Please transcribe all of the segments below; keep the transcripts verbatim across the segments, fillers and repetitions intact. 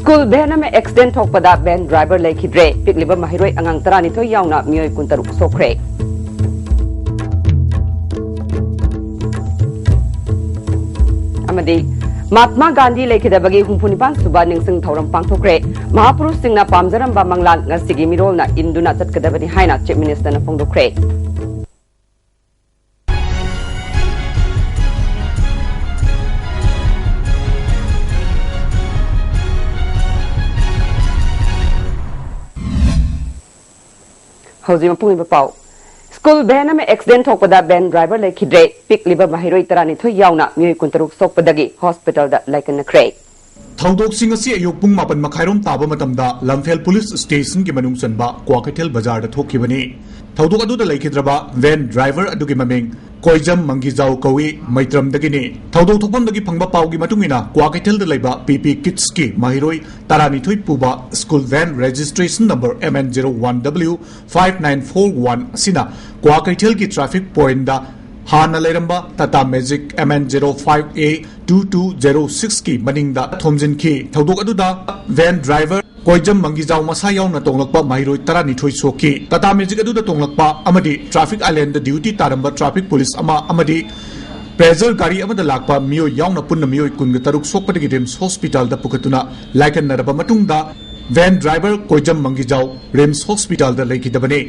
School van ꯑꯃ accident ꯊꯣꯛꯄꯗ van driver ꯂꯩꯈꯤꯗ꯭ꯔꯦ꯫ ꯄꯤꯛꯂꯤꯕ ꯃꯍꯩꯔꯣꯏ ꯑꯉꯥꯡ ꯇꯔꯥꯅꯤꯊꯣꯏ ꯌꯥꯎꯅ ꯃꯤꯑꯣꯏ ꯀꯨꯟꯇꯔꯨꯛ ꯁꯣꯛꯈ꯭ꯔꯦ꯫ ꯑꯃꯗꯤ ꯃꯍꯥꯠꯃꯥ ꯒꯥꯟꯙꯤ ꯂꯩꯈꯤꯗꯕꯒꯤ ꯍꯨꯝꯐꯨꯅꯤꯄꯥꯟ ꯁꯨꯕ ꯅꯤꯡꯁꯤꯡ ꯊꯧꯔꯝ ꯄꯥꯡꯊꯣꯛꯈ꯭ꯔꯦ꯫ ꯃꯍꯥꯄꯨꯔꯨꯁꯁꯤꯡꯅ ꯄꯥꯝꯖꯔꯝꯕ ꯃꯪꯂꯥꯟ ꯉꯁꯤꯒꯤ ꯃꯤꯔꯣꯜꯅ ꯏꯟꯗꯨꯅ ꯆꯠꯀꯗꯕꯅꯤ ꯍꯥꯏꯅ ꯆꯤꯐ ꯃꯤꯅꯤꯁꯇꯔꯅ ꯐꯣꯡꯗꯣꯛꯈ꯭ꯔꯦ꯫ ꯍꯧꯖꯤꯛ ꯃꯄꯨꯡ ꯑꯣꯏꯕ ꯄꯥꯎ꯫ ꯁ꯭ꯀꯨꯜ ꯚꯦꯟ ꯑꯃ ꯑꯦꯛꯁꯤꯗꯦꯟ ꯊꯣꯛꯄꯗ ꯚꯦꯟ ꯗ꯭ꯔꯥꯏꯚꯔ ꯂꯩꯈꯤꯗ꯭ꯔꯦ꯫ ꯄꯤꯛꯂꯤꯕ ꯃꯍꯩꯔꯣꯏ ꯇꯔꯥꯅꯤꯊꯣꯏ ꯌꯥꯎꯅ ꯃꯤꯑꯣꯏ ꯀꯨꯟꯇꯔꯨꯛ ꯁꯣꯛꯄꯗꯒꯤ ꯍꯣꯁꯄꯤꯇꯥꯜꯗ ꯂꯥꯏꯀꯠꯅꯈ꯭ꯔꯦ꯫ ꯊꯧꯗꯣꯛꯁꯤꯡ ꯑꯁꯤ ꯑꯌꯨꯛ ꯄꯨꯡ ꯃꯥꯄꯟ ꯃꯈꯥꯏꯔꯣꯝ ꯇꯥꯕ ꯃꯇꯝꯗ ꯂꯝꯐꯦꯜ ꯄꯨꯂꯤꯁ ꯁ꯭ꯇꯦꯁꯟꯒꯤ ꯃꯅꯨꯡ ꯆꯟꯕ ꯀ꯭ꯋꯥꯀꯩꯊꯦꯜ ꯕꯖꯥꯔꯗ ꯊꯣꯛꯈꯤꯕꯅꯤ꯫ ꯊꯧꯗꯣꯛ ꯑꯗꯨꯗ ꯂꯩꯈꯤꯗ꯭ꯔꯕ ꯚꯦꯟ ꯗ꯭ꯔꯥꯏꯚꯔ ꯑꯗꯨꯒꯤ ꯃꯃꯤꯡ ꯀꯣꯏꯖꯝ ꯃꯪꯒꯤꯖꯥꯎ ꯀꯧꯏ, ꯃꯩꯇ꯭ꯔꯝꯗꯒꯤꯅꯤ꯫ ꯊꯧꯗꯣꯛ ꯊꯣꯛꯐꯝꯗꯒꯤ ꯐꯪꯕ ꯄꯥꯎꯒꯤ ꯃꯇꯨꯡ ꯏꯟꯅ, ꯀ꯭ꯋꯥꯀꯩꯊꯦꯜꯗ ꯂꯩꯕ ꯄꯤ ꯄꯤ ꯀꯤꯗꯁꯀꯤ ꯃꯍꯩꯔꯣꯏ ꯇꯔꯥꯅꯤꯊꯣꯏ ꯄꯨꯕ school van registration number M N zero one W five nine four one ꯑꯁꯤꯅ ꯀ꯭ꯋꯥꯀꯩꯊꯦꯜꯒꯤ ꯇ꯭ꯔꯥꯐꯤꯛ ꯄꯣꯏꯟꯗ ꯍꯥꯟꯅ ꯂꯩꯔꯝꯕ Tata magic M N zero five A two two zero six ꯀꯤ ꯃꯅꯤꯡꯗ ꯊꯣꯝꯖꯤꯟꯈꯤ꯫ ꯊꯧꯗꯣꯛ ꯑꯗꯨꯗ ꯚꯦꯟ ꯗ꯭ꯔꯥꯏꯚꯔ ꯀꯣꯏꯖꯝ ꯃꯪꯒꯤꯖꯥꯎ ꯃꯁꯥ ꯌꯥꯎꯅ ꯇꯣꯡꯂꯛꯄ ꯃꯍꯩꯔꯣꯏ ꯇꯔꯥꯅꯤꯊꯣꯏ ꯁꯣꯛꯈꯤ꯫ ꯇꯥꯇꯥ ꯃꯦꯖꯤꯛ ꯑꯗꯨꯗ ꯇꯣꯡꯂꯛꯄ ꯑꯃꯗꯤ ꯇ꯭ꯔꯥꯐꯤꯛ ꯑꯥꯏꯂꯦꯟꯗ ꯗ꯭ꯌꯨꯇꯤ ꯇꯥꯔꯝꯕ ꯇ꯭ꯔꯥꯐꯤꯛ ꯄꯨꯂꯤꯁ ꯑꯃ ꯑꯃꯗꯤ ꯄ꯭ꯂꯦꯖꯔ ꯒꯥꯔꯤ ꯑꯃꯗ ꯂꯥꯛꯄ ꯃꯤꯑꯣꯏ ꯌꯥꯎꯅ ꯄꯨꯟꯅ ꯃꯤꯑꯣꯏ ꯀꯨꯟꯒ ꯇꯔꯨꯛ ꯁꯣꯛꯄꯗꯒꯤ ꯔꯤꯝꯁ ꯍꯣꯁꯄꯤꯇꯥꯜꯗ ꯄꯨꯈꯠꯇꯨꯅ ꯂꯥꯏꯀꯠꯅꯔꯕ ꯃꯇꯨꯡꯗ, ꯚꯦꯟ ꯗ꯭ꯔꯥꯏꯚꯔ ꯀꯣꯏꯖꯝ ꯃꯪꯒꯤꯖꯥꯎ ꯔꯤꯝꯁ ꯍꯣꯁꯄꯤꯇꯥꯜꯗ ꯂꯩꯈꯤꯗꯕꯅꯤ꯫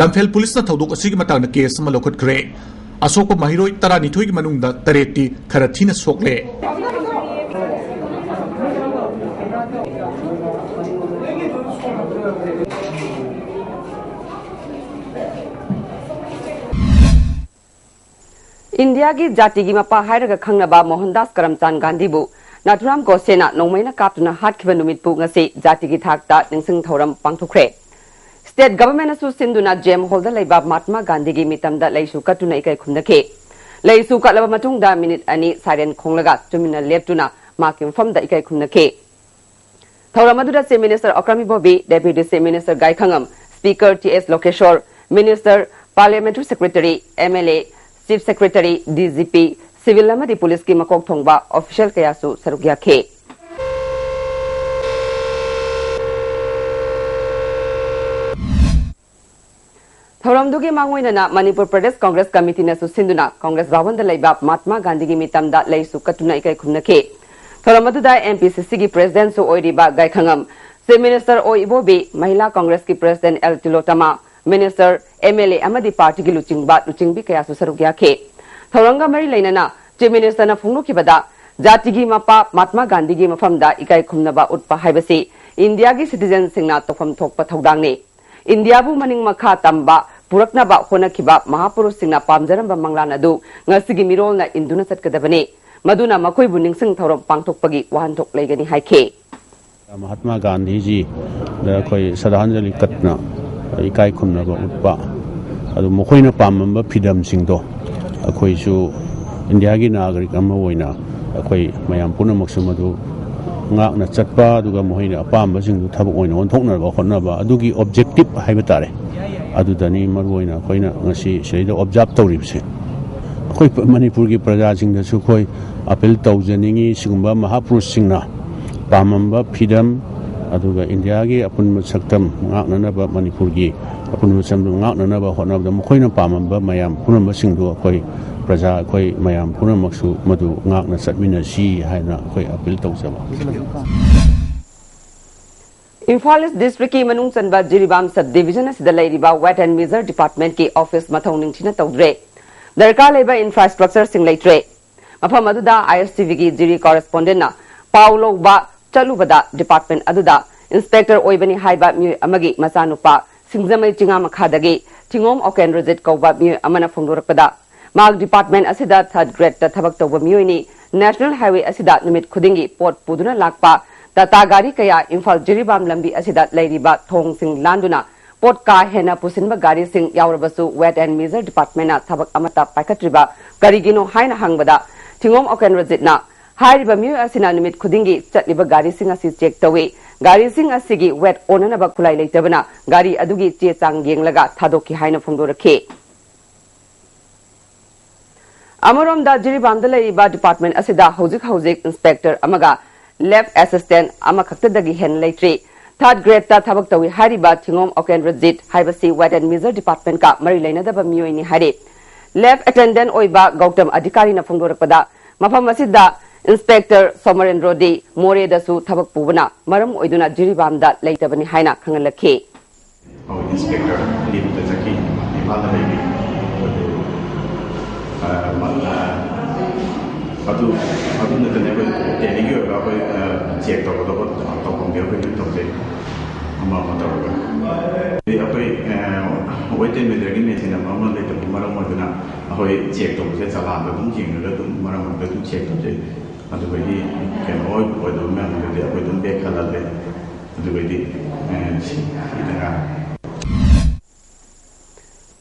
ꯂꯝꯐꯦꯜ ꯄꯨꯂꯤꯁꯅ ꯊꯧꯗꯣꯛ ꯑꯁꯤꯒꯤ ꯃꯇꯥꯡꯗ ꯀꯦꯁ ꯑꯃ ꯂꯧꯈꯠꯈ꯭ꯔꯦ꯫ ꯑꯁꯣꯛꯄ ꯃꯍꯩꯔꯣꯏ ꯇꯔꯥꯅꯤꯊꯣꯏꯒꯤ ꯃꯅꯨꯡꯗ ꯇꯔꯦꯠꯇꯤ ꯈꯔ ꯊꯤꯅ ꯁꯣꯛꯂꯦ꯫ ꯏꯟꯗꯤꯌꯥꯒꯤ ꯖꯥꯇꯤꯒꯤ ꯃꯄꯥ ꯍꯥꯏꯔꯒ ꯈꯪꯅꯕ ꯃꯣꯍꯟꯗꯥꯁ ꯀꯔꯝꯆꯥꯟ ꯒꯥꯟꯙꯤꯕꯨ ꯅꯥꯊꯨꯔꯥꯝ ꯒꯣꯗꯁꯦꯅ ꯅꯣꯡꯃꯩꯅ ꯀꯥꯞꯇꯨꯅ ꯍꯥꯠꯈꯤꯕ ꯅꯨꯃꯤꯠꯄꯨ ꯉꯁꯤ ꯖꯥꯇꯤꯒꯤ ꯊꯥꯛꯇ ꯅꯤꯡꯁꯤꯡ ꯊꯧꯔꯝ ꯄꯥꯡꯊꯣꯛꯈ꯭ꯔꯦ꯫ ꯁ꯭ꯇꯦꯠ ꯒꯚꯔꯟꯃꯦꯟꯠꯅꯁꯨ ꯁꯤꯟꯗꯨꯅ ꯖꯦꯝ ꯍꯣꯜꯗ ꯂꯩꯕ ꯃꯍꯥꯠꯃꯥ ꯒꯥꯟꯙꯤꯒꯤ ꯃꯤꯇꯝꯗ ꯂꯩꯁꯨ ꯀꯠꯇꯨꯅ ꯏꯀꯥꯏ ꯈꯨꯝꯅꯈꯤ꯫ ꯂꯩꯁꯨ ꯀꯠꯂꯕ ꯃꯇꯨꯡꯗ ꯃꯤꯅꯤꯠ ꯑꯅꯤ ꯁꯥꯏꯔꯦꯟ ꯈꯣꯡꯂꯒ ꯇꯨꯃꯤꯟꯅ ꯂꯦꯞꯇꯨꯅ ꯃꯍꯥꯛꯀꯤ ꯃꯐꯝꯗ ꯏꯀꯥꯏ ꯈꯨꯝꯅꯈꯤ꯫ ꯊꯧꯔꯝ ꯑꯗꯨꯗ Chief Minister Okram Ibobi, Deputy Chief Minister ꯒꯥꯏꯈꯉꯝ, Speaker T S ꯂꯣꯀꯦꯁꯣꯔ, Minister, Parliamentary Secretary, M L A, Chief Secretary, D G P, civil ꯑꯃꯗꯤ ꯄꯨꯂꯤꯁꯀꯤ ꯃꯀꯣꯛ ꯊꯣꯡꯕ official ꯀꯌꯥꯁꯨ ꯁꯔꯨꯛ ꯌꯥꯈꯤ꯫ ꯊꯧꯔꯝꯗꯨꯒꯤ ꯃꯥꯡꯑꯣꯏꯅꯅ ꯃꯅꯤꯄꯨꯔ ꯄ꯭ꯔꯗꯦꯁ ꯀꯪꯒ꯭ꯔꯦꯁ ꯀꯃꯤꯇꯤꯅꯁꯨ ꯁꯤꯟꯗꯨꯅ ꯀꯪꯒ꯭ꯔꯦꯁ ꯚꯕꯟꯗ ꯂꯩꯕ ꯃꯍꯥꯠꯃꯥ ꯒꯥꯟꯙꯤꯒꯤ ꯃꯤꯇꯝꯗ ꯂꯩꯁꯨ ꯀꯠꯇꯨꯅ ꯏꯀꯥꯏ ꯈꯨꯝꯅꯈꯤ꯫ ꯊꯧꯔꯝ ꯑꯗꯨꯗ ꯑꯦꯝ ꯄꯤ ꯁꯤ ꯁꯤꯒꯤ ꯄ꯭ꯔꯦꯁꯤꯗꯦꯟꯠꯁꯨ ꯑꯣꯏꯔꯤꯕ ꯒꯥꯏꯈꯉꯝ, chief minister O Ibobi, Mahila ꯀꯪꯒ꯭ꯔꯦꯁꯀꯤ president L Tilottama, minister, M L A ꯑꯃꯗꯤ ꯄꯥꯔꯇꯤꯒꯤ ꯂꯨꯆꯤꯡꯕ ꯂꯨꯆꯤꯡꯕꯤ ꯀꯌꯥꯁꯨ ꯁꯔꯨꯛ ꯌꯥꯈꯤ꯫ ꯊꯧꯔꯝꯒ ꯃꯔꯤ ꯂꯩꯅꯅ ꯆꯤꯐ ꯃꯤꯅꯤꯁꯇꯔꯅ ꯐꯣꯡꯗꯣꯛꯈꯤꯕꯗ, ꯖꯥꯇꯤꯒꯤ ꯃꯄꯥ ꯃꯍꯥꯠꯃꯥ ꯒꯥꯟꯙꯤꯒꯤ ꯃꯐꯝꯗ ꯏꯀꯥꯏ ꯈꯨꯝꯅꯕ ꯎꯠꯄ ꯍꯥꯏꯕꯁꯤ ꯏꯟꯗꯤꯌꯥꯒꯤ ꯁꯤꯇꯤꯖꯦꯟꯁꯤꯡꯅ ꯇꯧꯐꯝ ꯊꯣꯛꯄ ꯊꯧꯗꯥꯡꯅꯤ꯫ ꯏꯟꯗꯤꯌꯥꯕꯨ ꯃꯅꯤꯡ ꯃꯈꯥ ꯇꯝꯕ ꯄꯨꯔꯛꯅꯕ ꯍꯣꯠꯅꯈꯤꯕ ꯃꯍꯥꯄꯨꯔꯨꯁꯁꯤꯡꯅ ꯄꯥꯝꯖꯔꯝꯕ ꯃꯪꯂꯥꯟ ꯑꯗꯨ ꯉꯁꯤꯒꯤ ꯃꯤꯔꯣꯜꯅ ꯏꯟꯗꯨꯅ ꯆꯠꯀꯗꯕꯅꯤ꯫ ꯃꯗꯨꯅ ꯃꯈꯣꯏꯕꯨ ꯅꯤꯡꯁꯤꯡ ꯊꯧꯔꯝ ꯄꯥꯡꯊꯣꯛꯄꯒꯤ ꯋꯥꯍꯟꯊꯣꯛ ꯂꯩꯒꯅꯤ ꯍꯥꯏꯈꯤ꯫ ꯃꯍꯥꯠꯃꯥ ꯒꯥꯟꯙꯤꯖꯤꯗ ꯑꯩꯈꯣꯏ ꯁ꯭ꯔꯗꯥꯟꯖꯂꯤ ꯀꯠꯅ ꯏꯀꯥꯏ ꯈꯨꯝꯅꯕ ꯎꯠꯄ, ꯑꯗꯨ ꯃꯈꯣꯏꯅ ꯄꯥꯝꯂꯝꯕ ꯐ꯭ꯔꯤꯗꯝꯁꯤꯡꯗꯣ ꯑꯩꯈꯣꯏꯁꯨ ꯏꯟꯗꯤꯌꯥꯒꯤ ꯅꯥꯒꯔꯤꯛ ꯑꯃ ꯑꯣꯏꯅ ꯑꯩꯈꯣꯏ ꯃꯌꯥꯝ ꯄꯨꯝꯅꯃꯛꯁꯨ ꯃꯗꯨ ꯉꯥꯛꯅ ꯆꯠꯄ, ꯑꯗꯨꯒ ꯃꯈꯣꯏꯅ ꯑꯄꯥꯝꯕꯁꯤꯡꯗꯨ ꯊꯕꯛ ꯑꯣꯏꯅ ꯑꯣꯟꯊꯣꯛꯅꯕ ꯍꯣꯠꯅꯕ, ꯑꯗꯨꯒꯤ ꯑꯣꯕꯖꯦꯛꯇꯤꯚ ꯍꯥꯏꯕ ꯇꯥꯔꯦ, ꯑꯗꯨꯗꯅꯤ ꯃꯔꯨꯑꯣꯏꯅ ꯑꯩꯈꯣꯏꯅ ꯉꯁꯤ ꯁꯤꯗꯩꯗ ꯑꯣꯕꯖꯥꯔꯕ ꯇꯧꯔꯤꯕꯁꯦ꯫ ꯑꯩꯈꯣꯏ ꯄ-, ꯃꯅꯤꯄꯨꯔꯒꯤ ꯄ꯭ꯔꯖꯥꯁꯤꯡꯗꯁꯨ ꯑꯩꯈꯣꯏ ꯑꯄꯤꯜ ꯇꯧꯖꯅꯤꯡꯉꯤ, ꯁꯤꯒꯨꯝꯕ ꯃꯍꯥꯄꯨꯔꯨꯁꯁꯤꯡꯅ ꯄꯥꯝꯃꯝꯕ ꯐ꯭ꯔꯤꯗꯝ, ꯑꯗꯨꯒ ꯏꯟꯗꯤꯌꯥꯒꯤ ꯑꯄꯨꯟꯕ ꯁꯛꯇꯝ ꯉꯥꯛꯅꯅꯕ, ꯃꯅꯤꯄꯨꯔꯒꯤ ꯑꯄꯨꯟꯕ ꯁꯛꯇꯝ ꯉꯥꯛꯅꯅꯕ ꯍꯣꯠꯅꯕꯗ ꯃꯈꯣꯏꯅ ꯄꯥꯝꯃꯝꯕ ꯃꯌꯥꯝ ꯄꯨꯝꯅꯃꯛꯁꯤꯡꯗꯨ ꯑꯩꯈꯣꯏ ꯄ꯭ꯔꯖꯥ, ꯑꯩꯈꯣꯏ ꯃꯌꯥꯝ ꯄꯨꯝꯅꯃꯛꯁꯨ ꯃꯗꯨ ꯉꯥꯛꯅ ꯆꯠꯃꯤꯟꯅꯁꯤ ꯍꯥꯏꯅ ꯑꯩꯈꯣꯏ ꯑꯄꯤꯜ ꯇꯧꯖꯕ꯫ ꯏꯝꯐꯥꯜ ꯏꯁ ꯗꯤꯁꯇ꯭ꯔꯤꯛꯀꯤ ꯃꯅꯨꯡ ꯆꯟꯕ ꯖꯤꯔꯤꯕꯥꯝ ꯁꯕ ꯗꯤꯕꯤꯖꯟ ꯑꯁꯤꯗ ꯂꯩꯔꯤꯕ ꯋꯦꯠ ꯑꯦꯟ ꯃꯤꯖꯔ ꯗꯤꯄꯥꯔꯠꯃꯦꯟꯠꯀꯤ ꯑꯣꯐꯤꯁ ꯃꯊꯧ ꯅꯤꯡꯊꯤꯅ ꯇꯧꯗ꯭ꯔꯦ꯫ ꯗꯔꯀꯥꯔ ꯂꯩꯕ ꯏꯟꯐ꯭ꯔꯥꯁ꯭ꯇ꯭ꯔꯛꯆꯔꯁꯤꯡ ꯂꯩꯇ꯭ꯔꯦ꯫ ꯃꯐꯝ ꯑꯗꯨꯗ ꯑꯥꯏ ꯑꯦꯁ ꯇꯤ ꯚꯤꯒꯤ ꯖꯤꯔꯤ ꯀꯣꯔꯦꯁꯄꯣꯟꯗꯦꯟꯠꯅ ꯄꯥꯎ ꯂꯧꯕ ꯆꯠꯂꯨꯕꯗ, ꯗꯤꯄꯥꯔꯠꯃꯦꯟꯠ ꯑꯗꯨꯗ ꯏꯟꯁꯄꯦꯛꯇꯔ ꯑꯣꯏꯕꯅꯤ ꯍꯥꯏꯕ ꯃꯤꯑꯣꯏ ꯑꯃꯒꯤ ꯃꯆꯥꯅꯨꯄꯥ ꯁꯤꯡꯖꯃꯩ ꯆꯤꯉꯥ ꯃꯈꯥꯗꯒꯤ ꯊꯤꯉꯣꯝ ꯑꯣꯀꯦꯟꯗ꯭ꯔꯖꯤꯠ ꯀꯧꯕ ꯃꯤꯑꯣꯏ ꯑꯃꯅ ꯐꯣꯡꯗꯣꯔꯛꯄꯗ, ꯃꯍꯥꯛ ꯗꯤꯄꯥꯔꯠꯃꯦꯟꯠ ꯑꯁꯤꯗ ꯊꯥꯔꯗ ꯒ꯭ꯔꯦꯗꯇ ꯊꯕꯛ ꯇꯧꯕ ꯃꯤꯑꯣꯏꯅꯤ꯫ ꯅꯦꯁꯅꯦꯜ ꯍꯥꯏꯋꯦ ꯑꯁꯤꯗ ꯅꯨꯃꯤꯠ ꯈꯨꯗꯤꯡꯒꯤ ꯄꯣꯠ ꯄꯨꯗꯨꯅ ꯂꯥꯛꯄ ꯇꯥꯇꯥ ꯒꯥꯔꯤ ꯀꯌꯥ ꯏꯝꯐꯥꯜ ꯖꯤꯔꯤꯕꯥꯝ ꯂꯝꯕꯤ ꯑꯁꯤꯗ ꯂꯩꯔꯤꯕ ꯊꯣꯡꯁꯤꯡ ꯂꯥꯟꯗꯨꯅ ꯄꯣꯠ ꯀꯥ ꯍꯦꯟꯅ ꯄꯨꯁꯤꯟꯕ ꯒꯥꯔꯤꯁꯤꯡ ꯌꯥꯎꯔꯕꯁꯨ, ꯋꯦꯠ ꯑꯦꯟ ꯃꯤꯖꯔ ꯗꯤꯄꯥꯔꯠꯃꯦꯟꯠꯅ ꯊꯕꯛ ꯑꯃꯠꯇ ꯄꯥꯏꯈꯠꯇ꯭ꯔꯤꯕ ꯀꯔꯤꯒꯤꯅꯣ ꯍꯥꯏꯅ ꯍꯪꯕꯗ, ꯊꯤꯉꯣꯝ ꯑꯣꯀꯦꯟꯗ꯭ꯔꯖꯤꯠꯅ ꯍꯥꯏꯔꯤꯕ ꯃꯤꯑꯣꯏ ꯑꯁꯤꯅ ꯅꯨꯃꯤꯠ ꯈꯨꯗꯤꯡꯒꯤ ꯆꯠꯂꯤꯕ ꯒꯥꯔꯤꯁꯤꯡ ꯑꯁꯤ ꯆꯦꯛ ꯇꯧꯏ꯫ ꯒꯥꯔꯤꯁꯤꯡ ꯑꯁꯤꯒꯤ ꯋꯦꯠ ꯑꯣꯟꯅꯅꯕ ꯈꯨꯠꯂꯥꯏ ꯂꯩꯇꯕꯅ ꯒꯥꯔꯤ ꯑꯗꯨꯒꯤ ꯆꯦ ꯆꯥꯡ ꯌꯦꯡꯂꯒ ꯊꯥꯗꯣꯛꯈꯤ ꯍꯥꯏꯅ ꯐꯣꯡꯗꯣꯔꯛꯈꯤ꯫ ꯑꯃꯔꯣꯝꯗ, ꯖꯤꯔꯤꯕꯥꯝꯗ ꯂꯩꯔꯤꯕ ꯗꯤꯄꯥꯔꯠꯃꯦꯟꯠ ꯑꯁꯤꯗ ꯍꯧꯖꯤꯛ ꯍꯧꯖꯤꯛ ꯏꯟꯁꯄꯦꯛꯇꯔ ꯑꯃꯒ ꯂꯦꯕ ꯑꯦꯁꯤꯁꯇꯦꯟꯠ ꯑꯃꯈꯛꯇꯗꯒꯤ ꯍꯦꯟꯅ ꯂꯩꯇ꯭ꯔꯤ꯫ ꯊꯥꯔꯠ ꯒ꯭ꯔꯦꯗꯇ ꯊꯕꯛ ꯇꯧꯏ ꯍꯥꯏꯔꯤꯕ ꯊꯤꯉꯣꯝ ꯑꯣꯀꯦꯟꯗ꯭ꯔꯖꯤꯠ ꯍꯥꯏꯕꯁꯤ ꯋꯥꯔꯗꯦꯟ ꯃꯦꯖꯔ ꯗꯤꯄꯥꯔꯠꯃꯦꯟꯀ ꯃꯔꯤ ꯂꯩꯅꯗꯕ ꯃꯤꯑꯣꯏꯅꯤ ꯍꯥꯏꯔꯤ꯫ ꯂꯦꯐ ꯑꯦꯇꯦꯟꯗꯦꯟ ꯑꯣꯏꯕ ꯒꯧꯇꯝ ꯑꯙꯤꯀꯥꯔꯤꯅ ꯐꯣꯡꯗꯣꯔꯛꯄꯗ, ꯃꯐꯝ ꯑꯁꯤꯗ ꯏꯟꯁꯄꯦꯛꯇꯔ ꯁꯣꯃꯔꯦꯟꯗ꯭ꯔꯣꯗꯤ ꯃꯣꯔꯦꯗꯁꯨ ꯊꯕꯛ ꯄꯨꯕꯅ ꯃꯔꯝ ꯑꯣꯏꯗꯨꯅ ꯖꯤꯔꯤꯕꯥꯝꯗ ꯂꯩꯇꯕꯅꯤ ꯍꯥꯏꯅ ꯈꯪꯍꯜꯂꯛꯈꯤ꯫ ꯏꯟꯁꯄꯦꯛꯇꯔ ꯂꯤꯞꯇ ꯆꯠꯈꯤ, ꯏꯝꯐꯥꯜꯗ ꯂꯩꯈꯤ꯫ ꯑꯗꯨ, ꯑ, ꯃ-, ꯑ, ꯑꯗꯨ, ꯑꯗꯨ ꯅꯠꯇꯅ ꯑꯩꯈꯣꯏ ꯇꯦꯂꯤꯒꯤ ꯑꯣꯏꯕ ꯑꯩꯈꯣꯏ, ꯑ, ꯆꯦꯛ ꯇꯧꯒꯗꯧꯕ ꯇꯧꯐꯝꯗꯤ ꯑꯩꯈꯣꯏ ꯂꯣꯏ ꯇꯧꯖꯩ, ꯑꯃ ꯑꯃ ꯇꯧꯔꯒ꯫ ꯑꯗꯩ ꯑꯩꯈꯣꯏ, ꯑ, ꯋꯦꯠ ꯑꯦꯟ ꯃꯦꯖꯔꯒꯤ ꯃꯦꯆꯤꯟ ꯑꯃ ꯑꯃ ꯂꯩꯇꯕ ꯃꯔꯝ ꯑꯣꯏꯗꯨꯅ ꯑꯩꯈꯣꯏ ꯆꯦꯛ ꯇꯧꯕꯁꯦ ꯆꯂꯥꯟꯗ ꯑꯗꯨꯝ ꯌꯦꯡꯉꯒ ꯑꯗꯨꯝ ꯃꯔꯛ ꯃꯔꯛꯇ ꯑꯗꯨꯝ ꯆꯦꯛ ꯇꯧꯖꯩ꯫ ꯑꯗꯨꯗꯒꯤ ꯀꯩꯅꯣ ꯑꯣꯏ-, ꯑꯣꯏꯗꯕ ꯃꯌꯥꯝꯗꯨꯗꯤ ꯑꯩꯈꯣꯏ ꯑꯗꯨꯝ ꯕꯦꯛ ꯈꯜꯍꯜꯂꯦ꯫ ꯑꯗꯨꯗꯒꯤ, ꯑ, ꯁꯤ, ꯁꯤꯗ ꯉꯥꯏꯔꯦ꯫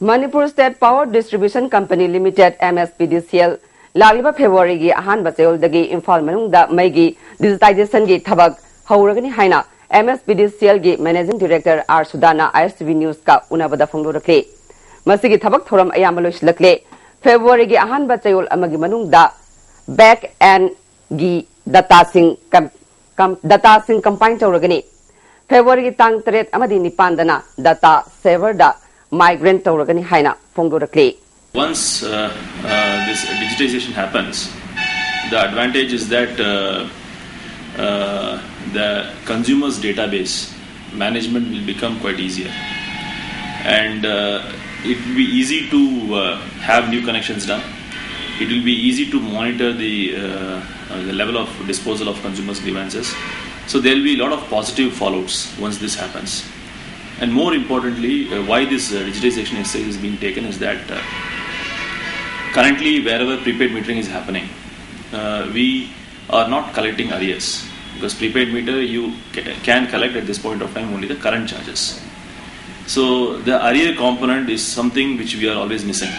Manipur state power distribution company limited, M S P D C L, ꯂꯥꯛꯂꯤꯕ ꯐꯦꯕ꯭ꯔꯨꯋꯥꯔꯤꯒꯤ ꯑꯍꯥꯟꯕ ꯆꯌꯣꯜꯗꯒꯤ ꯏꯝꯐꯥꯜ ꯃꯅꯨꯡꯗ ꯃꯩꯒꯤ ꯗꯤꯖꯤꯇꯥꯏꯖꯦꯁꯟꯒꯤ ꯊꯕꯛ ꯍꯧꯔꯒꯅꯤ ꯍꯥꯏꯅ ꯑꯦꯝ ꯑꯦꯁ ꯄꯤ ꯗꯤ ꯁꯤ ꯑꯦꯜꯒꯤ ꯃꯦꯅꯦꯖꯤꯡ ꯗꯤꯔꯦꯛꯇꯔ ꯑꯥꯔ ꯁꯨꯗꯥꯅ ꯑꯥꯏ ꯑꯦꯁ ꯇꯤ ꯚꯤ ꯅ꯭ꯌꯨꯁꯀ ꯎꯅꯕꯗ ꯐꯣꯡꯗꯣꯔꯛꯂꯤ꯫ ꯃꯁꯤꯒꯤ ꯊꯕꯛ ꯊꯧꯔꯝ ꯑꯌꯥꯝꯕ ꯂꯣꯏꯁꯤꯜꯂꯛꯂꯦ꯫ ꯐꯦꯕ꯭ꯔꯨꯋꯥꯔꯤꯒꯤ ꯑꯍꯥꯟꯕ ꯆꯌꯣꯜ ꯑꯃꯒꯤ ꯃꯅꯨꯡꯗ ꯕꯦꯛ ꯑꯦꯟꯒꯤ ꯗꯇꯥꯁꯤꯡ ꯀꯝ-, ꯀꯝ-, ꯗꯇꯥꯁꯤꯡ ꯀꯝꯄꯥꯏꯟ ꯇꯧꯔꯒꯅꯤ꯫ ꯐꯦꯕ꯭ꯔꯨꯋꯥꯔꯤꯒꯤ ꯇꯥꯡ ꯇꯔꯦꯠ ꯑꯃꯗꯤ ꯅꯤꯄꯥꯟꯗꯅ ꯗꯇꯥ ꯁꯦꯚꯔꯗ ꯃꯥꯏꯒ꯭ꯔꯦꯟ ꯇꯧꯔꯒꯅꯤ ꯍꯥꯏꯅ ꯐꯣꯡꯗꯣꯔꯛꯂꯤ꯫ Once uh, uh, this digitization happens, the advantage is that uh, uh, the consumer's database management will become quite easier, and uh, it will be easy to uh, have new connections done. It will be easy to monitor the, uh, uh, the level of disposal of consumers' grievances. So there will be a lot of positive fallouts once this happens. And more importantly, uh, why this uh, digitization exercise is being taken is that uh, currently, wherever prepaid metering is happening, uh, we are not collecting arrears, because prepaid meter you ca- can collect at this point of time only the current charges. So the arrear component is something which we are always missing.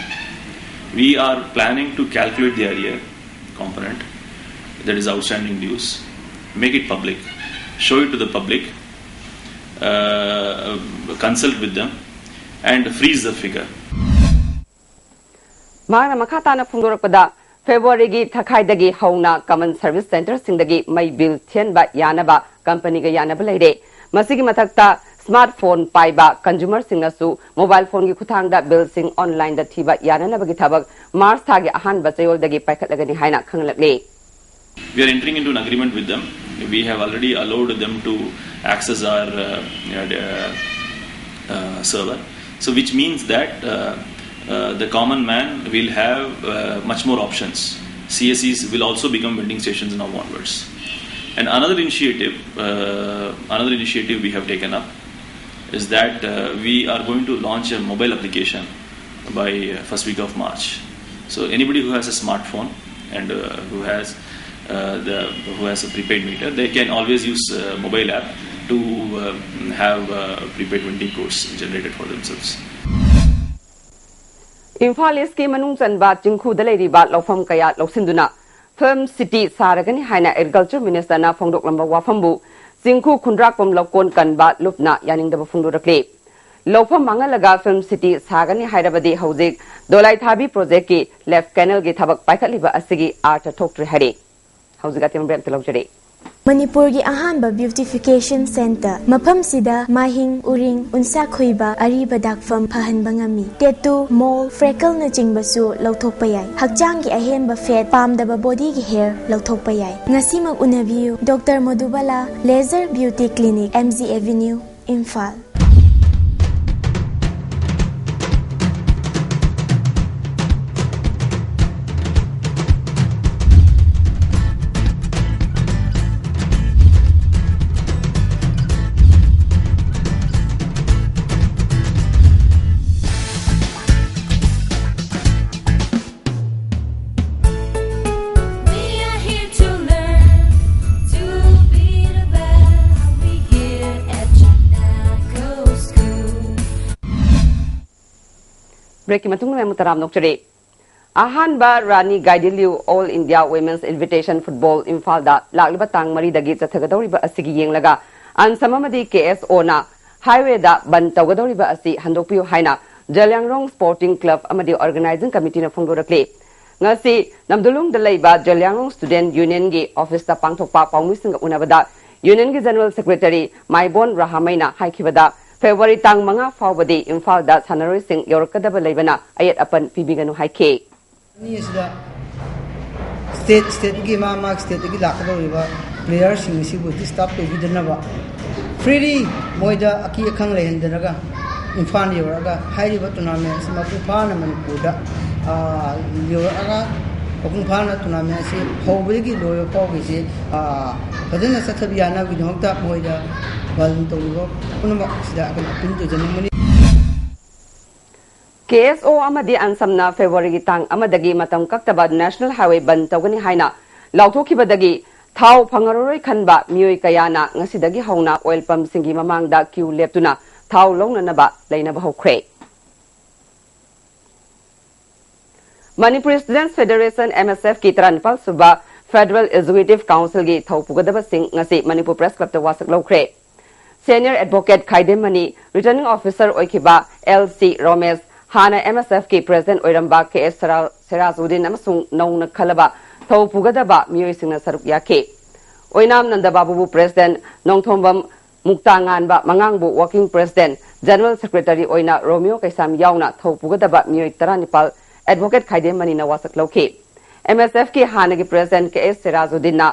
We are planning to calculate the arrear component, that is outstanding dues, make it public, show it to the public, uh, consult with them, and freeze the figure. ꯃꯍꯥꯛꯅ ꯃꯈꯥ ꯇꯥꯅ ꯐꯣꯡꯗꯣꯔꯛꯄꯗ, ꯐꯦꯕ꯭ꯔꯨꯋꯥꯔꯤꯒꯤ ꯊꯥꯈꯥꯏꯗꯒꯤ ꯍꯧꯅ ꯀꯃꯟ service ꯁꯦꯟꯇꯔꯁꯤꯡꯗꯒꯤ ꯃꯩ bill ꯊꯤꯍꯟꯕ ꯌꯥꯅꯕ ꯀꯝꯄꯅꯤꯒ ꯌꯥꯅꯕ ꯂꯩꯔꯦ꯫ ꯃꯁꯤꯒꯤ ꯃꯊꯛꯇ, ꯁ꯭ꯃꯥꯔꯠ ꯐꯣꯟ ꯄꯥꯏꯕ ꯀꯟꯖꯨꯃꯔꯁꯤꯡꯅꯁꯨ ꯃꯣꯕꯥꯏꯜ ꯐꯣꯟꯒꯤ ꯈꯨꯠꯊꯥꯡꯗ ꯕꯤꯜꯁꯤꯡ ꯑꯣꯟꯂꯥꯏꯟꯗ ꯊꯤꯕ ꯌꯥꯅꯅꯕꯒꯤ ꯊꯕꯛ ꯃꯥꯔꯆ ꯊꯥꯒꯤ ꯑꯍꯥꯟꯕ ꯆꯌꯣꯜꯗꯒꯤ ꯄꯥꯏꯈꯠꯂꯒꯅꯤ ꯍꯥꯏꯅ ꯈꯪꯂꯛꯂꯤ꯫ We are entering into an agreement with them. We have already allowed them to access our uh, uh, uh, server. So, which means that uh, uh, the common man will have uh, much more options. C S Cs will also become vending stations now onwards. And another initiative, uh, another initiative we have taken up is that uh, we are going to launch a mobile application by uh, first week of March. So anybody who has a smartphone and uh, who has uh, the who has a prepaid meter, they can always use uh, mobile app to uh, have uh, prepaid vending codes generated for themselves. Imphal ꯏꯁꯀꯤ ꯃꯅꯨꯡ ꯆꯟꯕ ꯆꯤꯡꯈꯨꯗ ꯂꯩꯔꯤꯕ ꯂꯧꯐꯝ ꯀꯌꯥ ꯂꯧꯁꯤꯟꯗꯨꯅ film city ꯁꯥꯔꯒꯅꯤ ꯍꯥꯏꯅ agriculture ꯃꯤꯅꯤꯁꯇꯔꯅ ꯐꯣꯡꯗꯣꯛꯂꯝꯕ ꯋꯥꯐꯝꯕꯨ ꯆꯤꯡꯈꯨ ꯈꯨꯟꯗ꯭ꯔꯥꯛꯄꯝ ꯂꯧꯀꯣꯟ ꯀꯟꯕ ꯂꯨꯞꯅ ꯌꯥꯅꯤꯡꯗꯕ ꯐꯣꯡꯗꯣꯔꯛꯂꯤ꯫ ꯂꯧꯐꯝ ꯃꯥꯡꯍꯜꯂꯒ ꯐꯤꯜꯝ ꯁꯤꯇꯤ ꯁꯥꯒꯅꯤ ꯍꯥꯏꯔꯕꯗꯤ ꯍꯧꯖꯤꯛ ꯗꯣꯂꯥꯏꯊꯥꯕꯤ ꯄ꯭ꯔꯣꯖꯦꯛꯀꯤ ꯂꯦꯐ ꯀꯦꯅꯦꯜꯒꯤ ꯊꯕꯛ ꯄꯥꯏꯈꯠꯂꯤꯕ ꯑꯁꯤꯒꯤ ꯑꯥꯔꯊ ꯊꯣꯛꯇ꯭ꯔꯦ ꯍꯥꯏꯔꯤ꯫ ꯍꯧꯖꯤꯛ ꯑꯇꯦꯟꯕ break ꯑꯝꯇ ꯂꯧꯖꯔꯤ꯫ ꯃꯅꯤꯄꯨꯔꯒꯤ ꯑꯍꯥꯟꯕ beautification centre꯫ ꯃꯐꯝꯁꯤꯗ ꯃꯥꯍꯤꯡ, ꯎꯔꯤꯡ, ꯎꯟꯁꯥ ꯈꯣꯏꯕ, ꯑꯔꯤꯕ ꯗꯥꯛꯐꯝ ꯐꯍꯟꯕ ꯉꯝꯃꯤ꯫ Tattoo, mole, freckleꯅꯆꯤꯡꯕꯁꯨ ꯂꯧꯊꯣꯛꯄ ꯌꯥꯏ꯫ ꯍꯛꯆꯥꯡꯒꯤ ꯑꯍꯦꯟꯕ fat, ꯄꯥꯝꯗꯕ bodyꯒꯤ hair ꯂꯧꯊꯣꯛꯄ ꯌꯥꯏ꯫ ꯉꯁꯤꯃꯛ ꯎꯅꯕꯤꯌꯨ, Doctor Madhubala Laser Beauty Clinic, M G Avenue, Imphal. We are here to learn to be the best. We here at Chinago School. Breakꯀꯤ ꯃꯇꯨꯡꯗ ꯃꯌꯥꯝ ꯇꯔꯥꯝꯅ ꯑꯣꯛꯆꯔꯤ꯫ ꯑꯍꯥꯟꯕ ꯔꯥꯅꯤ ꯒꯥꯏꯗꯤꯟꯂꯤꯎ All India Women's Invitation Football ꯏꯝꯐꯥꯜꯗ ꯂꯥꯛꯂꯤꯕ ꯇꯥꯡ ꯃꯔꯤꯗꯒꯤ ꯆꯠꯊꯒꯗꯧꯔꯤꯕ ꯑꯁꯤꯒꯤ ꯌꯦꯡꯂꯒ ꯑꯟꯁꯝ ꯑꯃꯗꯤ KSOꯅ highwayꯗ ꯕꯟ ꯇꯧꯒꯗꯧꯔꯤꯕ ꯑꯁꯤ ꯍꯟꯗꯣꯛꯄꯤꯌꯨ ꯍꯥꯏꯅ ꯖꯂꯤꯌꯥꯡꯔꯣꯡ Sporting Club ꯑꯃꯗꯤ Organising Committeeꯅ ꯐꯣꯡꯗꯣꯔꯛꯂꯤ꯫ ꯉꯁꯤ ꯅꯝꯗꯨꯂꯨꯡꯗ ꯂꯩꯕ ꯖꯂꯤꯌꯥꯡꯔꯣꯡ Student Unionꯒꯤ officeꯇ ꯄꯥꯡꯊꯣꯛꯄ ꯄꯥꯎꯃꯤꯁꯤꯡꯒ ꯎꯅꯕꯗ ꯌꯨꯅꯤꯌꯟꯒꯤ ꯖꯦꯅꯔꯦꯜ ꯁꯦꯀ꯭ꯔꯦꯇꯔꯤ ꯃꯥꯏꯕꯣꯟ ꯔꯍꯥꯃꯩꯅ ꯍꯥꯏꯈꯤꯕꯗ, ꯐꯦꯕ꯭ꯔꯨꯋꯥꯔꯤ ꯇꯥꯡ ꯃꯉꯥ ꯐꯥꯎꯕꯗꯤ ꯏꯝꯐꯥꯜꯗ ꯁꯥꯟꯅꯔꯣꯏꯁꯤꯡ ꯌꯧꯔꯛꯀꯗꯕ ꯂꯩꯕꯅ ꯑꯌꯦꯠ ꯑꯄꯟ ꯄꯤꯕꯤꯒꯅꯨ ꯍꯥꯏꯈꯤ꯫ ꯑꯅꯤ ꯑꯁꯤꯗ ꯁ꯭ꯇꯦꯠ ꯁ꯭ꯇꯦꯠꯀꯤ ꯃꯥ ꯃꯥꯒꯤ ꯁ꯭ꯇꯦꯠꯇꯒꯤ ꯂꯥꯛꯀꯗꯧꯔꯤꯕ ꯄ꯭ꯂꯦꯌꯔꯁꯤꯡ ꯑꯁꯤꯕꯨ ꯗꯤꯁꯇꯔꯕ ꯇꯧꯕꯤꯗꯅꯕ, ꯐ꯭ꯔꯤꯂꯤ ꯃꯣꯏꯗ ꯑꯀꯤ ꯑꯈꯪ ꯂꯩꯍꯟꯗꯅꯒ ꯏꯝꯐꯥꯜ ꯌꯧꯔꯛꯑꯒ ꯍꯥꯏꯔꯤꯕ ꯇꯣꯔꯅꯥꯃꯦꯟ ꯑꯁꯤ ꯃꯄꯨꯡ ꯐꯥꯅ ꯃꯅꯤꯄꯨꯔꯗ, ꯑꯥ, ꯌꯧꯔꯛꯑꯒ ꯃꯄꯨꯡ ꯐꯥꯅ ꯇꯣꯔꯅꯥꯃꯦꯟ ꯑꯁꯤ ꯍꯧꯕꯗꯒꯤ ꯂꯣꯏꯕ ꯐꯥꯎꯕꯒꯤꯁꯤ, ꯑꯥ, ꯐꯖꯅ ꯆꯠꯊꯕ ꯌꯥꯅꯕꯒꯤꯗꯃꯛꯇ ꯃꯣꯏꯗ ꯕꯟ ꯇꯧꯔꯤꯕ ꯄꯨꯝꯅꯃꯛ ꯑꯁꯤꯗ ꯑꯩꯈꯣꯏꯅ ꯑꯄꯤꯜ ꯇꯧꯖꯅꯤꯡꯕꯅꯤ꯫ ꯀꯦ ꯑꯦꯁ ꯑꯣ ꯑꯃꯗꯤ ꯑꯟꯁꯝꯅ ꯐꯦꯕ꯭ꯔꯨꯋꯥꯔꯤꯒꯤ ꯇꯥꯡ ꯑꯃꯗꯒꯤ ꯃꯇꯝ ꯀꯛꯇꯕ ꯅꯦꯁꯅꯦꯜ ꯍꯥꯏꯋꯦ ꯕꯟ ꯇꯧꯒꯅꯤ ꯍꯥꯏꯅ ꯂꯥꯎꯊꯣꯛꯈꯤꯕꯗꯒꯤ ꯊꯥꯎ ꯐꯪꯉꯔꯣꯏ ꯈꯟꯕ ꯃꯤꯑꯣꯏ ꯀꯌꯥꯅ ꯉꯁꯤꯗꯒꯤ ꯍꯧꯅ ꯑꯣꯏꯜ ꯄꯝꯁꯤꯡꯒꯤ ꯃꯃꯥꯡꯗ ꯀ꯭ꯌꯨ ꯂꯦꯞꯇꯨꯅ ꯊꯥꯎ ꯂꯧꯅꯅꯕ ꯂꯩꯅꯕ ꯍꯧꯈ꯭ꯔꯦ꯫ ꯃꯅꯤꯄꯨꯔ ꯁ꯭ꯇꯨꯗꯦꯟꯠꯁ ꯐꯦꯗꯔꯦꯁꯟ, ꯑꯦꯝ ꯑꯦꯁ ꯑꯦꯐꯀꯤ ꯇꯔꯥꯅꯤꯄꯥꯜ ꯁꯨꯕ ꯐꯦꯗꯔꯦꯜ ꯑꯦꯛꯖꯤꯀ꯭ꯌꯨꯇꯤꯚ ꯀꯥꯎꯟꯁꯤꯜꯒꯤ ꯊꯧ ꯄꯨꯒꯗꯕꯁꯤꯡ ꯉꯁꯤ ꯃꯅꯤꯄꯨꯔ ꯄ꯭ꯔꯦꯁ ꯀ꯭ꯂꯕꯇ ꯋꯥꯁꯛ ꯂꯧꯈ꯭ꯔꯦ꯫ ꯁꯦꯅꯤꯌꯔ ꯑꯦꯗꯚꯣꯀꯦꯠ ꯈꯥꯏꯗꯦꯝꯃꯅꯤ, ꯔꯤꯇꯔꯅꯤꯡ ꯑꯣꯐꯤꯁꯥꯔ ꯑꯣꯏꯈꯤꯕ ꯑꯦꯜ ꯁꯤ ꯔꯣꯃꯦꯁ, ꯍꯥꯟꯅ ꯑꯦꯝ ꯑꯦꯁ ꯑꯦꯐꯀꯤ ꯄ꯭ꯔꯦꯁꯤꯗꯦꯟꯠ ꯑꯣꯏꯔꯝꯕ ꯀꯦ ꯑꯦꯁ ꯁꯦꯔꯥ-, ꯁꯦꯔꯥꯖꯨꯗꯤꯟ ꯑꯃꯁꯨꯡ ꯅꯧꯅ ꯈꯜꯂꯕ ꯊꯧ ꯄꯨꯒꯗꯕ ꯃꯤꯑꯣꯏꯁꯤꯡꯅ ꯁꯔꯨꯛ ꯌꯥꯈꯤ꯫ ꯑꯣꯏꯅꯥꯝ ꯅꯟꯗꯕꯥꯕꯨꯕꯨ ꯄ꯭ꯔꯦꯁꯤꯗꯦꯟꯠ, ꯅꯣꯡꯊꯣꯝꯕꯝ ꯃꯨꯛꯇꯥꯉꯥꯟꯕ ꯃꯉꯥꯡꯕꯨ ꯋꯥꯔꯀꯤꯡ ꯄ꯭ꯔꯦꯁꯤꯗꯦꯟꯠ, ꯖꯦꯅꯔꯦꯜ ꯁꯦꯀ꯭ꯔꯦꯇꯔꯤ ꯑꯣꯏꯅ ꯔꯣꯃꯤꯌꯣ ꯀꯩꯁꯥꯝ ꯌꯥꯎꯅ ꯊꯧ ꯄꯨꯒꯗꯕ ꯃꯤꯑꯣꯏ ꯇꯔꯥꯅꯤꯄꯥꯜ ꯑꯦꯗꯚꯣꯀꯦꯠ ꯈꯥꯏꯗꯦꯝꯃꯅꯤꯅ ꯋꯥꯁꯛ ꯂꯧꯈꯤ꯫ ꯑꯦꯝ ꯑꯦꯁ ꯑꯦꯐꯀꯤ ꯍꯥꯟꯅꯒꯤ ꯄ꯭ꯔꯦꯁꯤꯗꯦꯟꯠ ꯀꯦ ꯑꯦꯁ ꯁꯦꯔꯥꯖꯨꯗꯤꯟꯅ,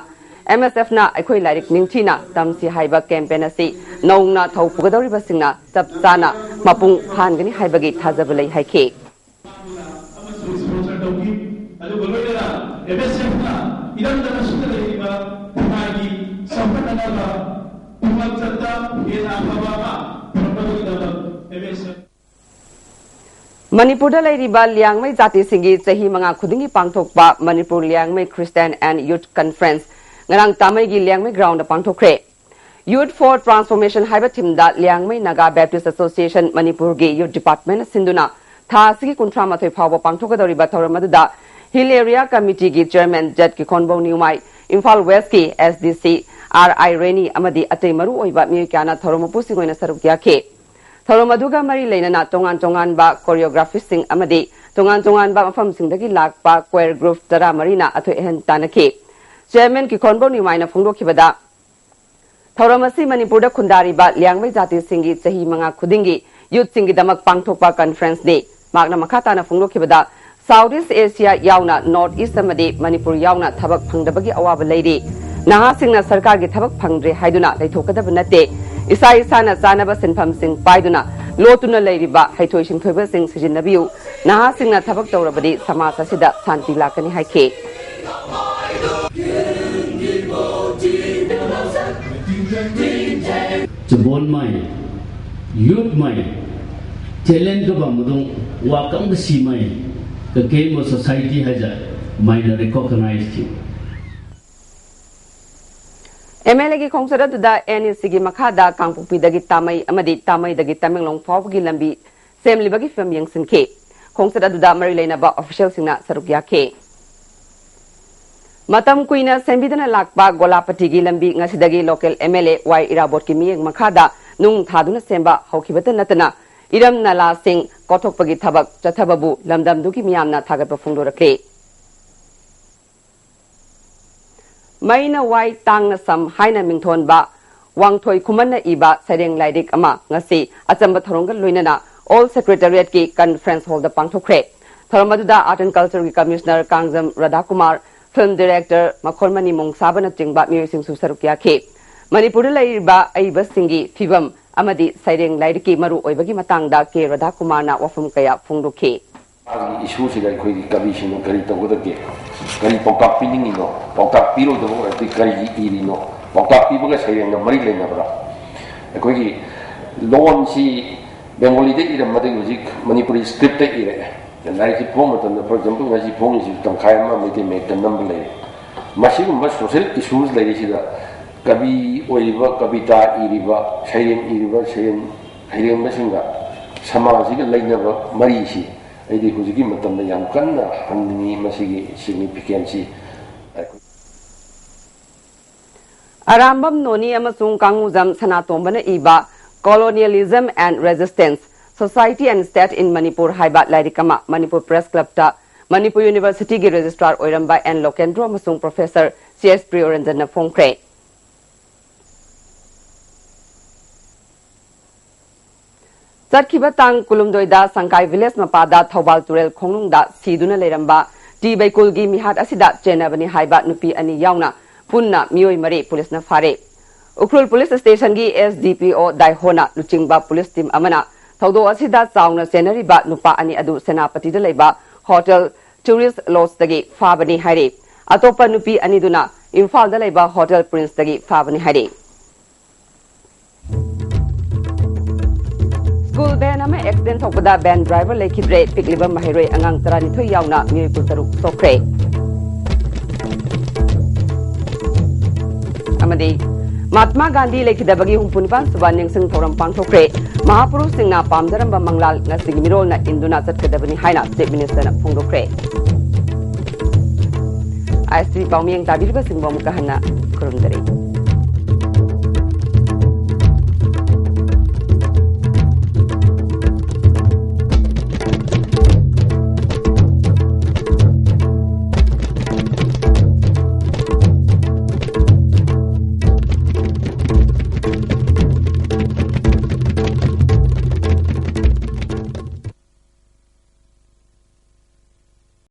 "ꯑꯦꯝ ꯑꯦꯁ ꯑꯦꯐꯅ ꯑꯩꯈꯣꯏ ꯂꯥꯏꯔꯤꯛ ꯅꯤꯡꯊꯤꯅ ꯇꯝꯁꯤ" ꯍꯥꯏꯕ ꯀꯦꯝꯄꯦꯟ ꯑꯁꯤ ꯅꯧꯅ ꯊꯧ ꯄꯨꯒꯗꯧꯔꯤꯕꯁꯤꯡꯅ ꯆꯞ ꯆꯥꯅ ꯃꯄꯨꯡ ꯐꯥꯍꯟꯒꯅꯤ ꯍꯥꯏꯕꯒꯤ ꯊꯥꯖꯕ ꯂꯩ ꯍꯥꯏꯈꯤ꯫ ꯑꯃꯁꯨ ꯁ꯭ꯄꯣꯟꯁꯔ ꯇꯧꯈꯤ꯫ ꯑꯗꯨꯒ ꯂꯣꯏꯅꯅ ꯑꯦꯝ ꯑꯦꯁ ꯑꯦꯐꯅ ꯏꯔꯝꯗꯝ ꯑꯁꯤꯗ ꯂꯩꯔꯤꯕ ꯈꯨꯟꯅꯥꯏꯒꯤ ꯆꯥꯎꯈꯠꯅꯅꯕ ꯈꯨꯃꯥꯡ ꯆꯠꯇ ꯍꯦꯟꯅ ꯑꯐꯕ ꯑꯃ ꯄꯨꯔꯛꯅꯕꯒꯤꯗꯃꯛ ꯑꯦꯝ ꯑꯦꯁ ꯑꯦꯐ ꯃꯅꯤꯄꯨꯔꯗ ꯂꯩꯔꯤꯕ ꯂꯤꯌꯥꯡꯃꯩ ꯖꯥꯇꯤꯁꯤꯡꯒꯤ ꯆꯍꯤ ꯃꯉꯥ ꯈꯨꯗꯤꯡꯒꯤ ꯄꯥꯡꯊꯣꯛꯄ Manipur Liangmai Christian and youth conference ꯉꯔꯥꯡ ꯇꯥꯃꯩꯒꯤ ꯂꯤꯌꯥꯡꯃꯩ ꯒ꯭ꯔꯥꯎꯟꯗ ꯄꯥꯡꯊꯣꯛꯈ꯭ꯔꯦ꯫ Youth for Transformation ꯍꯥꯏꯕ ꯊꯤꯝꯗ ꯂꯤꯌꯥꯡꯃꯩ ꯅꯥꯒꯥ ꯕꯦꯞꯇꯤꯁ ꯑꯦꯁꯣꯁꯤꯌꯦꯁꯟ ꯃꯅꯤꯄꯨꯔꯒꯤ ꯌꯨꯠ ꯗꯤꯄꯥꯔꯠꯃꯦꯟꯅ ꯁꯤꯟꯗꯨꯅ ꯊꯥ ꯑꯁꯤꯒꯤ ꯀꯨꯟꯊ꯭ꯔꯥ ꯃꯥꯊꯣꯏ ꯐꯥꯎꯕ ꯄꯥꯡꯊꯣꯛꯀꯗꯧꯔꯤꯕ ꯊꯧꯔꯝ ꯑꯗꯨꯗ ꯍꯤꯜ ꯑꯦꯔꯤꯌꯥ ꯀꯃꯤꯇꯤꯒꯤ ꯆꯤꯌꯔꯃꯦꯟ ꯖꯦꯠ ꯀꯤꯈꯣꯟꯕꯧ ꯅ꯭ꯌꯨꯃꯥꯏ, ꯏꯝꯐꯥꯜ ꯋꯦꯁꯀꯤ ꯑꯦꯁ ꯗꯤ ꯁꯤ ꯑꯥꯔ ꯑꯥꯏ ꯔꯦꯅꯤ ꯑꯃꯗꯤ ꯑꯇꯩ ꯃꯔꯨ ꯑꯣꯏꯕ ꯃꯤꯑꯣꯏ ꯀꯌꯥꯅ ꯊꯧꯔꯝ ꯃꯄꯨꯁꯤꯡ ꯑꯣꯏꯅ ꯁꯔꯨꯛ ꯌꯥꯈꯤ꯫ ꯊꯧꯔꯝ ꯑꯗꯨꯒ ꯃꯔꯤ ꯂꯩꯅꯅ ꯇꯣꯉꯥꯟ ꯇꯣꯉꯥꯟꯕ ꯀꯣꯔꯤꯌꯣꯒ꯭ꯔꯥꯐꯤꯁꯤꯡ ꯑꯃꯗꯤ ꯇꯣꯉꯥꯟ ꯇꯣꯉꯥꯟꯕ ꯃꯐꯝꯁꯤꯡꯗꯒꯤ ꯂꯥꯛꯄ ꯀ꯭ꯋꯥꯌꯔ ꯒ꯭ꯔꯨꯞ ꯇꯔꯥꯃꯔꯤꯅ ꯑꯊꯣꯏ ꯑꯍꯦꯟ ꯇꯥꯟꯅꯈꯤ꯫ ꯆꯤꯌꯔꯃꯦꯟ ꯀꯤꯈꯣꯟꯕꯧ ꯅ꯭ꯌꯨꯃꯥꯏꯅ ꯐꯣꯡꯗꯣꯛꯈꯤꯕꯗ, ꯊꯧꯔꯝ ꯑꯁꯤ ꯃꯅꯤꯄꯨꯔꯗ ꯈꯨꯟꯗꯥꯔꯤꯕ ꯂꯤꯌꯥꯡꯃꯩ ꯖꯥꯇꯤꯁꯤꯡꯒꯤ ꯆꯍꯤ ꯃꯉꯥ ꯈꯨꯗꯤꯡꯒꯤ ꯌꯨꯠꯁꯤꯡꯒꯤꯗꯃꯛ ꯄꯥꯡꯊꯣꯛꯄ ꯀꯟꯐꯔꯦꯟꯁꯅꯤ꯫ ꯃꯍꯥꯛꯅ ꯃꯈꯥ ꯇꯥꯅ ꯐꯣꯡꯗꯣꯛꯈꯤꯕꯗ, ꯁꯥꯎꯠ ꯏꯁ ꯑꯦꯁꯤꯌꯥ ꯌꯥꯎꯅ ꯅꯣꯔꯠ ꯏꯁ ꯑꯃꯗꯤ ꯃꯅꯤꯄꯨꯔ ꯌꯥꯎꯅ ꯊꯕꯛ ꯐꯪꯗꯕꯒꯤ ꯑꯋꯥꯕ ꯂꯩꯔꯤ꯫ ꯅꯍꯥꯁꯤꯡꯅ ꯁꯔꯀꯥꯔꯒꯤ ꯊꯕꯛ ꯐꯪꯗ꯭ꯔꯦ ꯍꯥꯏꯗꯨꯅ ꯂꯩꯊꯣꯛꯀꯗꯕ ꯅꯠꯇꯦ꯫ ꯏꯁꯥ ꯏꯁꯥꯅ ꯆꯥꯅꯕ ꯁꯤꯟꯐꯝꯁꯤꯡ ꯄꯥꯏꯗꯨꯅ ꯂꯣꯠꯇꯨꯅ ꯂꯩꯔꯤꯕ ꯍꯩꯊꯣꯏ ꯁꯤꯡꯊꯣꯏꯕꯁꯤꯡ ꯁꯤꯖꯤꯟꯅꯕꯤꯌꯨ꯫ ꯅꯍꯥꯁꯤꯡꯅ ꯊꯕꯛ ꯇꯧꯔꯕꯗꯤ ꯁꯃꯥꯖ ꯑꯁꯤꯗ ꯁꯥꯟꯇꯤ ꯂꯥꯛꯀꯅꯤ ꯍꯥꯏꯈꯤ꯫ ꯆꯕꯣꯜ ꯃꯥꯏ, ꯌꯨꯠ ꯃꯥꯏ, ꯇꯦꯂꯦꯟ ꯀꯕ ꯑꯃꯗꯣꯡ ꯋꯥꯀꯝꯒ ꯁꯤ ꯃꯥꯏ, ꯀꯀꯦ ꯃꯣ ꯁꯣꯁꯥꯏꯇꯤ ꯍꯥꯏꯖ ꯃꯥꯏꯅ ꯔꯤꯀꯣꯒꯅꯥꯏꯖ ꯊꯤ꯫ ꯑꯦꯝ ꯑꯦꯜ ꯑꯦꯒꯤ ꯈꯣꯡꯆꯠ ꯑꯗꯨꯗ ꯑꯦꯟ ꯏ ꯁꯤꯒꯤ ꯃꯈꯥꯗ ꯀꯥꯡꯄꯣꯛꯄꯤꯗꯒꯤ ꯇꯥꯃꯩ ꯑꯃꯗꯤ ꯇꯥꯃꯩꯗꯒꯤ ꯇꯃꯦꯡꯂꯣꯡ ꯐꯥꯎꯕꯒꯤ ꯂꯝꯕꯤ ꯁꯦꯝꯂꯤꯕꯒꯤ ꯐꯤꯕꯝ ꯌꯦꯡꯁꯤꯟꯈꯤ꯫ ꯈꯣꯡꯆꯠ ꯑꯗꯨꯗ ꯃꯔꯤ ꯂꯩꯅꯕ ꯑꯣꯐꯤꯁꯤꯌꯦꯜꯁꯤꯡꯅ ꯁꯔꯨꯛ ꯌꯥꯈꯤ꯫ ꯃꯇꯝ ꯀꯨꯏꯅ ꯁꯦꯝꯕꯤꯗꯅ ꯂꯥꯛꯄ ꯒꯣꯂꯥꯄꯇꯤꯒꯤ ꯂꯝꯕꯤ ꯉꯁꯤꯗꯒꯤ ꯂꯣꯀꯦꯜ ꯑꯦꯝ ꯑꯦꯜ ꯑꯦ ꯋꯥꯏ ꯏꯔꯥꯕꯣꯠꯀꯤ ꯃꯤꯠꯌꯦꯡ ꯃꯈꯥꯗ ꯅꯨꯡ ꯊꯥꯗꯨꯅ ꯁꯦꯝꯕ ꯍꯧꯈꯤꯕꯇ ꯅꯠꯇꯅ ꯏꯔꯝ ꯅꯂꯥꯁꯤꯡ ꯀꯣꯊꯣꯛꯄꯒꯤ ꯊꯕꯛ ꯆꯠꯊꯕꯕꯨ ꯂꯝꯗꯝꯗꯨꯒꯤ ꯃꯤꯌꯥꯝꯅ ꯊꯥꯒꯠꯄ ꯐꯣꯡꯗꯣꯔꯛꯂꯤ꯫ ꯃꯩꯅ ꯋꯥꯏ ꯇꯥꯡꯅ ꯁꯝ ꯍꯥꯏꯅ ꯃꯤꯡꯊꯣꯟꯕ ꯋꯥꯡꯊꯣꯏ ꯈꯨꯃꯟꯅ ꯏꯕ ꯁꯩꯔꯦꯡ ꯂꯥꯏꯔꯤꯛ ꯑꯃ ꯉꯁꯤ ꯑꯆꯝꯕ ꯊꯧꯔꯝꯒ ꯂꯣꯏꯅꯅ ꯑꯣꯜ ꯁꯦꯀ꯭ꯔꯦꯇꯔꯤꯌꯦꯠꯀꯤ ꯀꯟꯐꯔꯦꯟꯁ ꯍꯣꯜꯗ ꯄꯥꯡꯊꯣꯛꯈ꯭ꯔꯦ꯫ ꯊꯧꯔꯝ ꯑꯗꯨꯗ ꯑꯥꯔꯠ ꯑꯦꯟ ꯀꯜꯆꯔꯒꯤ ꯀꯃꯤꯁꯅꯔ ꯀꯥꯡꯖꯝ ꯔꯥꯙꯥꯀꯨꯃꯥꯔ, ꯐꯤꯜꯝ ꯗꯤꯔꯦꯛꯇꯔ ꯃꯈꯣꯔꯃꯅꯤ ꯃꯣꯡꯁꯥꯕꯅꯆꯤꯡꯕ ꯃꯤꯑꯣꯏꯁꯤꯡꯁꯨ ꯁꯔꯨꯛ ꯌꯥꯈꯤ꯫ ꯃꯅꯤꯄꯨꯔꯗ ꯂꯩꯔꯤꯕ ꯑꯏꯕꯁꯤꯡꯒꯤ ꯐꯤꯕꯝ ꯑꯃꯗꯤ ꯁꯩꯔꯦꯡ ꯂꯥꯏꯔꯤꯛꯀꯤ ꯃꯔꯨ ꯑꯣꯏꯕꯒꯤ ꯃꯇꯥꯡꯗ ꯀꯦ ꯔꯥꯙꯥꯀꯨꯃꯥꯔꯅ ꯋꯥꯐꯝ ꯀꯌꯥ ꯐꯣꯡꯗꯣꯛꯈꯤ꯫ ꯃꯥꯒꯤ ꯏꯁꯨꯁꯤꯗ ꯑꯩꯈꯣꯏꯒꯤ ꯀꯕꯤꯁꯤꯡꯅ ꯀꯔꯤ ꯇꯧꯒꯗꯒꯦ, ꯀꯔꯤ ꯄꯥꯎꯇꯥꯛ ꯄꯤꯅꯤꯡꯉꯤꯅꯣ, ꯄꯥꯎꯇꯥꯛ ꯄꯤꯔꯣꯏꯗꯕ ꯑꯣꯏꯔꯗꯤ ꯀꯔꯤꯒꯤ ꯏꯔꯤꯅꯣ, ꯄꯥꯎꯇꯥꯛ ꯄꯤꯕꯒ ꯁꯩꯔꯦꯡꯒ ꯃꯔꯤ ꯂꯩꯅꯕ꯭ꯔꯥ? ꯑꯩꯈꯣꯏꯒꯤ ꯂꯣꯟꯁꯤ ꯕꯦꯡꯒꯣꯂꯤꯗ ꯏꯔꯝꯕꯗꯒꯤ ꯍꯧꯖꯤꯛ ꯃꯅꯤꯄꯨꯔꯤ ꯁ꯭ꯀ꯭ꯔꯤꯞꯇ ꯏꯔꯛꯑꯦ꯫ ꯂꯥꯏꯔꯤꯛꯁꯤ ꯐꯣꯡꯕ ꯃꯇꯝꯗ, ꯐꯣꯔ ꯑꯦꯛꯖꯥꯝꯄꯜ, ꯉꯁꯤ ꯐꯣꯡꯉꯤꯁꯤ ꯇꯪꯈꯥꯏ ꯑꯃ ꯃꯩꯇꯩ ꯃꯌꯦꯛꯇ ꯅꯝꯕ ꯂꯩꯔꯦ꯫ ꯃꯁꯤꯒꯨꯝꯕ ꯁꯣꯁꯦꯜ ꯏꯁꯨꯁ ꯂꯩꯔꯤꯁꯤꯗ ꯀꯕꯤ ꯑꯣꯏꯔꯤꯕ, ꯀꯕꯤꯇꯥ ꯏꯔꯤꯕ, ꯁꯩꯔꯦꯡ ꯏꯔꯤꯕ, ꯁꯩꯔꯦꯡ ꯍꯩꯔꯦꯡꯕꯁꯤꯡꯒ ꯁꯃꯥꯖꯁꯤꯒ ꯂꯩꯅꯕ ꯃꯔꯤꯁꯤ ꯑꯩꯗꯤ ꯍꯧꯖꯤꯛꯀꯤ ꯃꯇꯝꯗ ꯌꯥꯝ ꯀꯟꯅ ꯍꯪꯅꯤꯡꯉꯤ꯫ ꯃꯁꯤꯒꯤ ꯁꯤꯒꯅꯤꯐꯤꯀꯦꯟꯁꯤ ꯑꯩꯈꯣꯏ ꯑꯔꯥꯝꯕꯝ ꯅꯣꯅꯤ ꯑꯃꯁꯨꯡ ꯀꯥꯡꯉꯨꯖꯝ ꯁꯅꯥꯇꯣꯝꯕꯅ ꯏꯕ Colonialism and Resistance, Society and State in Manipur ꯍꯥꯏꯕ ꯂꯥꯏꯔꯤꯛ ꯑꯃ ꯃꯅꯤꯄꯨꯔ ꯄ꯭ꯔꯦꯁ ꯀ꯭ꯂꯕꯇ ꯃꯅꯤꯄꯨꯔ ꯌꯨꯅꯤꯚꯔꯁꯤꯇꯤꯒꯤ ꯔꯦꯖꯤꯁꯇ꯭ꯔꯥꯔ ꯑꯣꯏꯔꯝꯕ ꯑꯦꯟ ꯂꯣꯀꯦꯟꯗ꯭ꯔꯣ ꯑꯃꯁꯨꯡ ꯄ꯭ꯔꯣꯐꯦꯁꯔ ꯁꯤ ꯑꯦꯁ ꯄ꯭ꯔꯤꯌꯣꯔꯟꯖꯟꯅ ꯐꯣꯡꯈ꯭ꯔꯦ꯫ ꯆꯠꯈꯤꯕ ꯇꯥꯡ ꯀꯨꯟꯍꯨꯝꯗꯣꯏꯗ ꯁꯪꯀꯥꯏ ꯚꯤꯂꯦꯖ ꯃꯄꯥꯗ ꯊꯧꯕꯥꯜ ꯇꯨꯔꯦꯜ ꯈꯣꯡꯅꯨꯡꯗ ꯁꯤꯗꯨꯅ ꯂꯩꯔꯝꯕ ꯇꯤ ꯕꯩꯀꯨꯜꯒꯤ ꯃꯤꯍꯥꯠ ꯑꯁꯤꯗ ꯆꯦꯟꯅꯕꯅꯤ ꯍꯥꯏꯕ ꯅꯨꯄꯤ ꯑꯅꯤ ꯌꯥꯎꯅ ꯄꯨꯟꯅ ꯃꯤꯑꯣꯏ ꯃꯔꯤ ꯄꯨꯂꯤꯁꯅ ꯐꯥꯔꯦ꯫ ꯎꯈ꯭ꯔꯨꯜ ꯄꯨꯂꯤꯁ ꯁ꯭ꯇꯦꯁꯟꯒꯤ ꯑꯦꯁ ꯗꯤ ꯄꯤ ꯑꯣ ꯗꯥꯏꯍꯣꯅ ꯂꯨꯆꯤꯡꯕ ꯄꯨꯂꯤꯁ ꯇꯤꯝ ꯑꯃꯅ ꯊꯧꯗꯣꯛ ꯑꯁꯤꯗ ꯆꯥꯎꯅ ꯆꯦꯟꯅꯔꯤꯕ ꯅꯨꯄꯥ ꯑꯅꯤ ꯑꯗꯨ ꯁꯦꯅꯥꯄꯇꯤꯗ ꯂꯩꯕ ꯍꯣꯇꯦꯜ ꯇꯨꯔꯤꯁ ꯂꯣꯖꯇꯒꯤ ꯐꯥꯕꯅꯤ ꯍꯥꯏꯔꯤ꯫ ꯑꯇꯣꯞꯄ ꯅꯨꯄꯤ ꯑꯅꯤꯗꯨꯅ ꯏꯝꯐꯥꯜꯗ ꯂꯩꯕ ꯍꯣꯇꯦꯜ ꯄ꯭ꯔꯤꯟꯁꯇꯒꯤ ꯐꯥꯕꯅꯤ ꯍꯥꯏꯔꯤ꯫ ꯁ꯭ꯀꯨꯜ ꯚꯦꯟ ꯑꯃ ꯑꯦꯛꯁꯤꯗꯦꯟ ꯊꯣꯛꯄꯗ ꯚꯦꯟ ꯗ꯭ꯔꯥꯏꯚꯔ ꯂꯩꯈꯤꯗ꯭ꯔꯦ꯫ ꯄꯤꯛꯂꯤꯕ ꯃꯍꯩꯔꯣꯏ ꯑꯉꯥꯡ ꯇꯔꯥꯅꯤꯊꯣꯏ ꯌꯥꯎꯅ ꯃꯤꯑꯣꯏ ꯀꯨꯟꯇꯔꯨꯛ ꯁꯣꯛꯈ꯭ꯔꯦ꯫ ꯑꯃꯗꯤ ꯃꯍꯥꯠꯃꯥ ꯒꯥꯟꯙꯤ ꯂꯩꯈꯤꯗꯕꯒꯤ ꯍꯨꯝꯐꯨꯅꯤꯄꯥꯟ ꯁꯨꯕ ꯅꯤꯡꯁꯤꯡ ꯊꯧꯔꯝ ꯄꯥꯡꯊꯣꯛꯈ꯭ꯔꯦ꯫ ꯃꯍꯥꯄꯨꯔꯨꯁꯁꯤꯡꯅ ꯄꯥꯝꯖꯔꯝꯕ ꯃꯪꯂꯥꯟ ꯉꯁꯤꯒꯤ ꯃꯤꯔꯣꯜꯅ ꯏꯟꯗꯨꯅ ꯆꯠꯀꯗꯕꯅꯤ ꯍꯥꯏꯅ ꯆꯤꯐ ꯃꯤꯅꯤꯁꯇꯔꯅ ꯐꯣꯡꯗꯣꯛꯈ꯭ꯔꯦ꯫ ꯑꯥꯏ ꯑꯦꯁ ꯇꯤ ꯚꯤ ꯄꯥꯎꯃꯤꯌꯦꯡ ꯇꯥꯕꯤꯔꯤꯕꯁꯤꯡꯕꯨ ꯑꯃꯨꯛꯀ ꯍꯟꯅ ꯈꯨꯔꯨꯝꯖꯔꯤ꯫